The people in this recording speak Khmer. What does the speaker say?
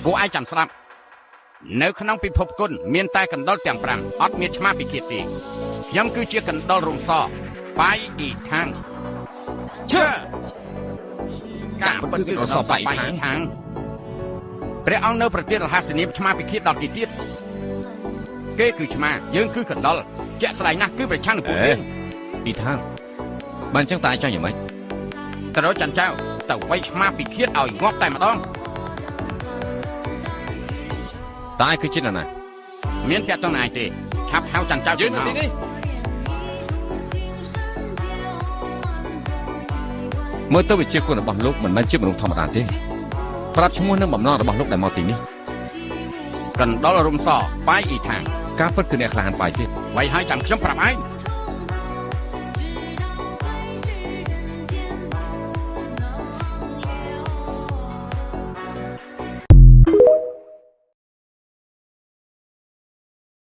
ពួកឯងចាំស្ដាប់នៅក្នុងពិភពគុណមានតែកណ្ដុរទាំង5អត់មានឆ្មាពិឃាតទេខ្ញុំគឺជាកណ្ដុររំសបាយអ៊ីថាងជឿការពិតគឺកណ្ដុរបាយអ៊ីថាងព្រះអង្គនៅប្រទេសរហស្សនាមឆ្មាពិឃាតដល់ទីទៀតគេគឺឆ្មាយើងគឺកណ្ដុរជាក់ស្ដែងណាស់គឺប្រឆាំងនឹងពួកយើង អ៊ីថាងបានអញ្ចឹងតើឯងចង់យ៉ាងម៉េច ត្រូវច័ន្ទចៅទៅវាយឆ្មាពិឃាតឲ្យងាប់តែម្ដង តើឯងគឺជានរណា មានតាក់ទងណាយទេឆាប់ហៅច័ន្ទចៅ យើងនៅទីនេះមើលទៅវិជាគុណរបស់លោកមិនមែនជាមនុស្សធម្មតាទេប្រាប់ឈ្មោះនិងបំណងរបស់លោកដែលមកទីនេះ កណ្ដុររំសបាយអ៊ីថាង ការពិតគឺអ្នកក្លាហានបាយទេ វាយឲ្យចាំខ្ញុំប្រាប់ឯង